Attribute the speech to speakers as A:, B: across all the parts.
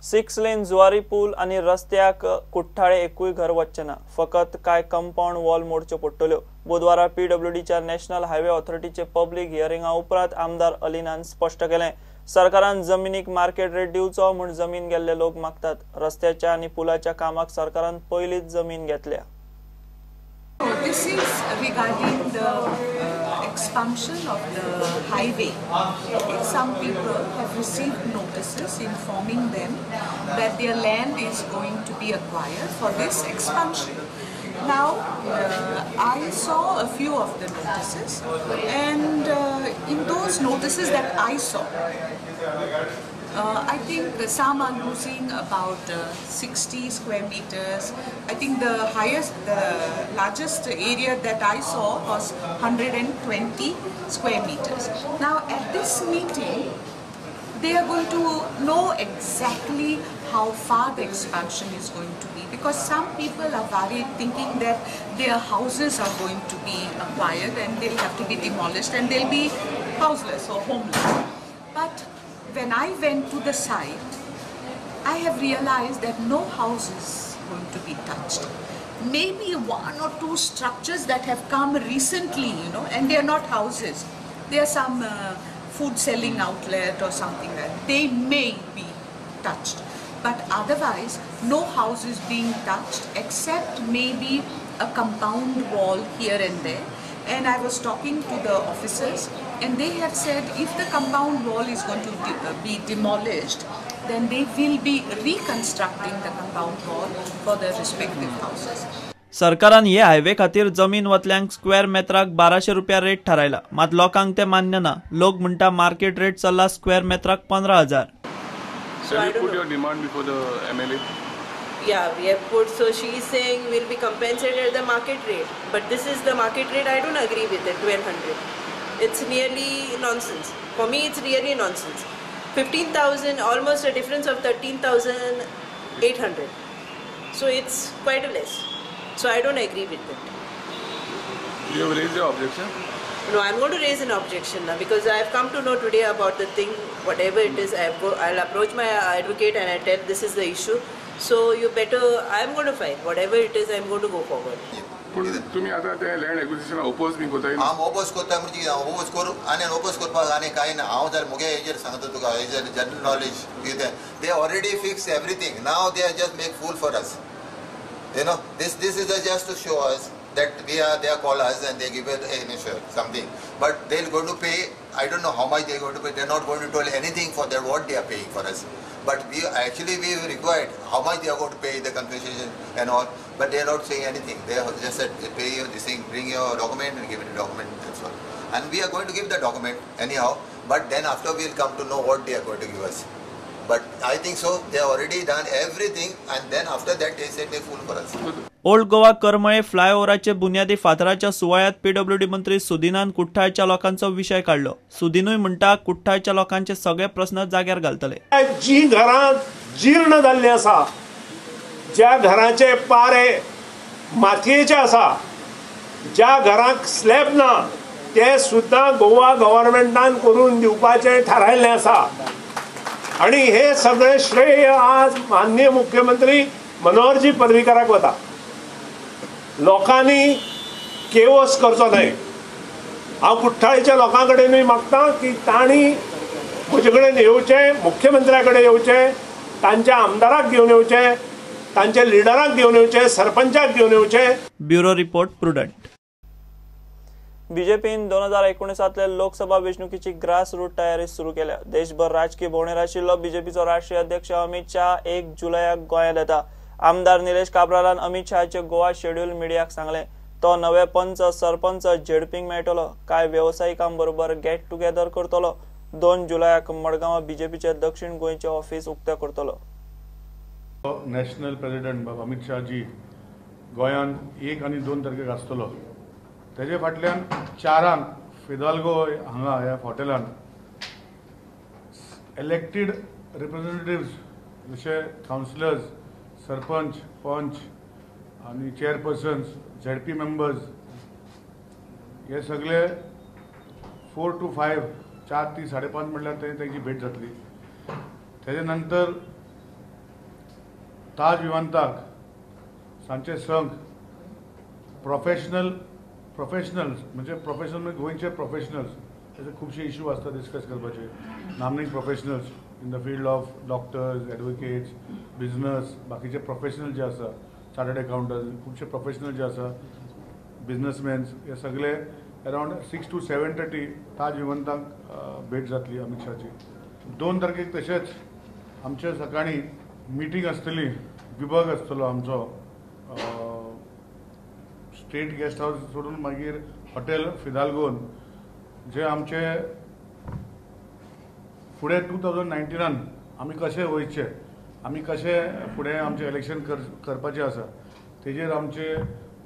A: 6 lane Zuari पूल आनी रस्त्याक कुठ्ठाळे एकूय घर वचचें ना, फकत कांय कंपाऊंड वॉल मोडच्यो पडटल्यो. बुधवारा पीडब्ल्यूडीच्या नॅशनल हायवे ऑथॉरिटीचे पब्लीक हियरिंगा उपरांत आमदार अलिनान स्पश्ट केलें, सरकारान जमिनीक मार्केट रेट दिवचो म्हूण जमीन गेल्ले लोक मागतात. रस्त्याच्या आनी पुलाच्या कामाक सरकारान पयलींच जमीन घेतल्या.
B: This is regarding the expansion of the highway. Some people have received notices informing them that their land is going to be acquired for this expansion. Now, I saw a few of the notices, and in those notices that I saw, I think some are losing about 60 square meters. I think the largest area that I saw was 120 square meters. Now at this meeting, they are going to know exactly how far the expansion is going to be, because some people are worried, thinking that their houses are going to be acquired and they'll have to be demolished and they'll be houseless or homeless. But when I went to the site, I have realized that no house is going to be touched. Maybe one or two structures that have come recently, you know, and they are not houses. They are some food selling outlet or something like that. They may be touched. But otherwise, no house is being touched except maybe a compound wall here and there. And I was talking to the officers, and they have said if the compound wall is going to be demolished, then they will be reconstructing the compound wall for the respective houses.
A: सरकारान हे highway खातीर जमीन वतल्यांक square मेत्राक 1200 रुपया rate थारायला, मात लोकांक ते मान्य ना. लोक म्हणटा मार्केट रेट चल्ला square मेत्राक 15,000.
C: So you put your demand before the MLA?
D: Yeah, we have put, so she is saying we'll be compensated at the market rate, but this is the market rate. I don't agree with it, 1200. It's nearly nonsense. For me, it's really nonsense. 15,000, almost a difference of 13,800. So it's quite a less. So I don't agree with it.
C: You have raised your objection?
D: No, I'm going to raise an objection now, because I have come to know today about the thing, whatever it is. I'll approach my advocate and I tell this is the issue. So you better, I'm going to fight. Whatever it is, I'm going to go forward.
C: तुम्ही आता ते land acquisition oppose बी करताय?
E: हांव oppose करता म्हणजे oppose करूं आनी oppose करपाक आनी कांय ना. हांव जाल्यार मुगे हेजेर सांगता तुका, हेजेर जनरल नॉलेज कितें, they already fix everything. Now they are just make fool for us, you know. This is just to show us that we are, they are call us and they give it something, but they are going to pay. I don't know how much they are going to pay. They are not going to tell anything for that what they are paying for us. But we actually we required how much they are going to pay the compensation and all, but they are not saying anything. They have just said pay you this thing, bring your document and give it a document, that's all. And we are going to give the document anyhow, but then after we will come to know what they are going to give us. But I think so, they have already done everything, and then after that they said they fool for us.
A: Old Goa Karmale फ्लायओव्हराचे बुन्यादी फातराच्या सुवाळ्यात PWD मंत्री सुदिनान कुठ्ठाळच्या लोकांचो विशय काडलो. सुदिनूय म्हणटा कुठ्ठाळच्या लोकांचे सगळे प्रस्न जाग्यार घालतले.
F: जी घरां जीर्ण जाल्ली आसा, ज्या घरांचे पारे मातयेचे आसा, ज्या घरांक स्लॅब ना, ते सुद्दां गोवा गव्हर्मेंटान करून दिवपाचें थारायल्लें आसा. आणि हे सगळे श्रेय आज माननीय मुख्यमंत्री मनोहरजी पर्रीकराक वता. लोकांनी केवस करचो न्हय. हांव कुठ्ठाळीच्या लोकां कडेनूय मागता की तांणी म्हजे कडेन येवचें, मुख्यमंत्र्या कडेन येवचें, तांच्या आमदाराक घेवन येवचें, तांच्या लिडराक घेवन येवचें, सरपंचाक घेवन येवचें.
A: Bureau report, Prudent. बीजेपीन 2019 लोकसभा वेंचणुकीची ग्रास रूट तयारी सुरू केल्या. देशभर राजकीय भोंवडेर आशिल्लो बीजेपीचो राष्ट्रीय अध्यक्ष अमित शाह 1 जुलयाक गोंयांत येता. आमदार निलेश काब्रालान अमित शहाचे गोवा शेड्यूल मिडियाक सांगलें. तो नवे पंच सरपंच झेडपींक मेळटलो, कांय वेवसायिकांबरोबर गेट टुगेदर करतलो. 2 जुलयाक मडगांवां बीजेपीचे दक्षिण गोंयचे ऑफिस उक्तें करतलो.
G: नॅशनल प्रेसिडेंट बाब अमित शहाजी गोंयांत 1 आनी 2 तारखेक आसतलो. तेजे फाटल्यान 4 फिदाल्गो हांगा ह्या हॉटेलान इलेक्टेड रिप्रेझेंटेटिव्स जशे कावन्सिलर्स, सरपंच, पंच आनी चेअरपर्सन्स, झेडपी मेंबर्स हे सगळे 4 to 5, 4 ते 5:30 म्हटल्यार तेजी भेट जातली. तेजे नंतर ताज विमानतळाक सांजचे 6 प्रोफेशनल्स म्हणजे प्रोफेशनल म्हणजे गोंयचे प्रोफेशनल्स ताचे खुबशे इशू आसता डिस्कस करपाचे. नामनेक professionals in the field of doctors, advocates, business, बाकीचे प्रोफेशनल जे आसा, चार्टर्ड अकाउंटंट, खुबशे प्रोफेशनल जे आसा, बिजनसमॅन्स, हे सगळे अरावंड 6 to 7:30 ताज विमानतळाक भेट जातली अमित शाहची. 2 तारखेक तशेंच आमचे सकाळीं मिटींग आसतली, विभाग आसतलो आमचो स्टेट गेस्ट हावस सोडून मागीर हॉटेल फिदाल्गोन, जे आमचे फुडें 2019 आमी कशें वयचें, आमी कशें फुडें आमचें इलेक्शन करपाचें आसा तेजेर आमचे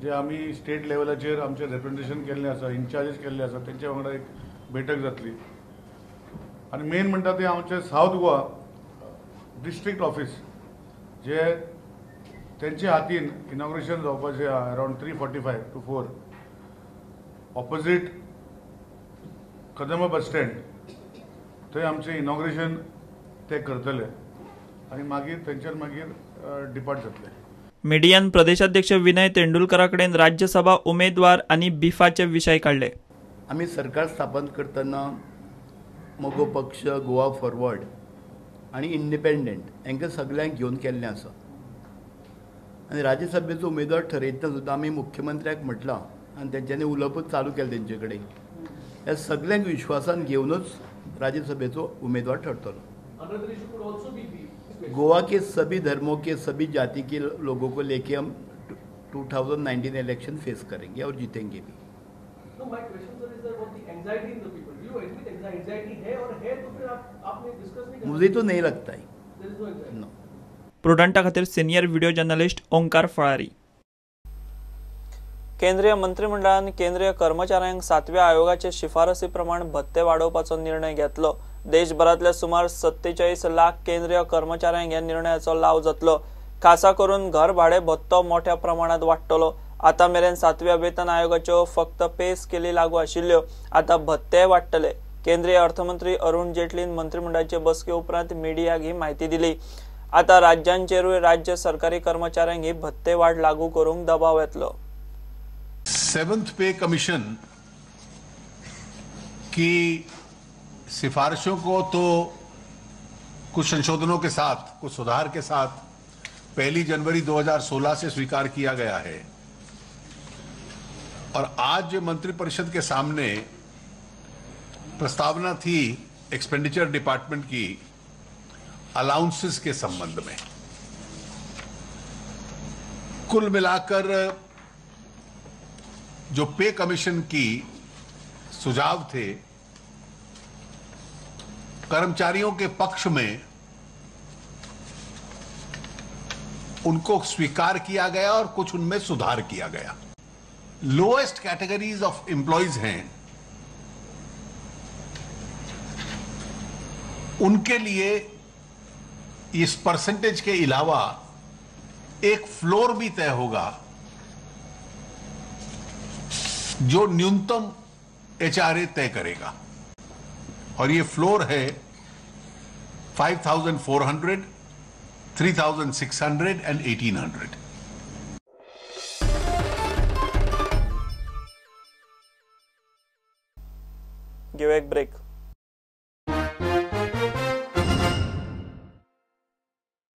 G: जे आमी स्टेट लेवलाचेर आमचें रिप्रेजेंटेशन केल्लें आसा, इन्चार्जीस केल्ले आसा, तेंच्या वांगडा एक बैठक जातली. आनी मेन म्हणटा तें आमचें सावथ गोवा डिस्ट्रिक्ट ऑफिस जे तेंच्या हातीन इनॉग्रेशन जावपाचें आहा around 3:45 to 4 opposite Kadamba bus stand, थंय आमचें इनॉग्रेशन ते करतले आनी मागीर थंयच्यान मागीर डिपार्ट जातले.
A: मिडियान प्रदेशाध्यक्ष विनय तेंडुलकरा कडेन राज्यसभा उमेदवार आनी बिफाचे विशय काडले.
H: आमी सरकार स्थापन करतना मगो पक्ष, गोवा फॉरवर्ड आनी इंडिपेंडंट हांकां सगल्यांक घेवन केल्लें आसा. आनी राज्यसभेचो उमेदवार ठरयतना सुद्दां आमी मुख्यमंत्र्याक म्हटलां आनी तेंच्यांनी उलोवपूच चालू केलें तेंचे कडेन, ह्या सगल्यांक विश्वासान घेवनूच राज्यसभेचो उमेदवार ठरतलो. गोवा के सभी धर्मों के सभी जाति के लोगों को लेके हम 2019 इलेक्शन फेस करेंगे और जीतेंगे भी. मुझे तो नहीं लगता है. नो.
A: प्रुडंटा खातीर senior video journalist Omkar Falari. केंद्रीय मंत्रिमंडळान केंद्रीय कर्मचाऱ्यांक 7व्या आयोगाचे शिफारसी प्रमाण भत्ते वाडोवपाचो निर्णय घेतलो. देशभरांतल्या सुमार 47 लाख केंद्रीय कर्मचाऱ्यांक ह्या निर्णयाचो लाव जातलो. खासा करून घर भाडे भत्तो मोठ्या प्रमाणात वाडटलो. आतां मेरेन 7व्या वेतन आयोगाच्यो फक्त पे स्केली लागू आशिल्ल्यो, आतां भत्तेय वाडटले. केंद्रीय अर्थमंत्री अरुण जेटलीन मंत्रिमंडळाचे बसके उपरांत मिडियाक ही म्हायती दिली. आतां राज्यांचेरूय राज्य सरकारी कर्मचाऱ्यांक ही भत्ते वाड लागू करूंक दबाव येतलो.
I: 7th पे कमीशन की सिफारिशों को तो कुछ संशोधनों के साथ, कुछ सुधार के साथ 1 जनवरी 2016 से स्वीकार किया गया है और आज मंत्रिपरिषद के सामने प्रस्तावना थी एक्सपेंडिचर डिपार्टमेंट की अलाउंसेस के संबंध में। कुल मिलाकर जो पे कमीशन की सुझाव थे कर्मचारियों के पक्ष में उनको स्वीकार किया गया और कुछ उनमें सुधार किया गया। लोएस्ट कैटेगरीज ऑफ एम्प्लॉयज हैं उनके लिए इस परसेंटेज के अलावा एक फ्लोर भी तय होगा जो न्यूनतम एचआरए तय करेगा और ये फ्लोर है 5,400, 3,600 एंड 1,800।
A: Give एक ब्रेक।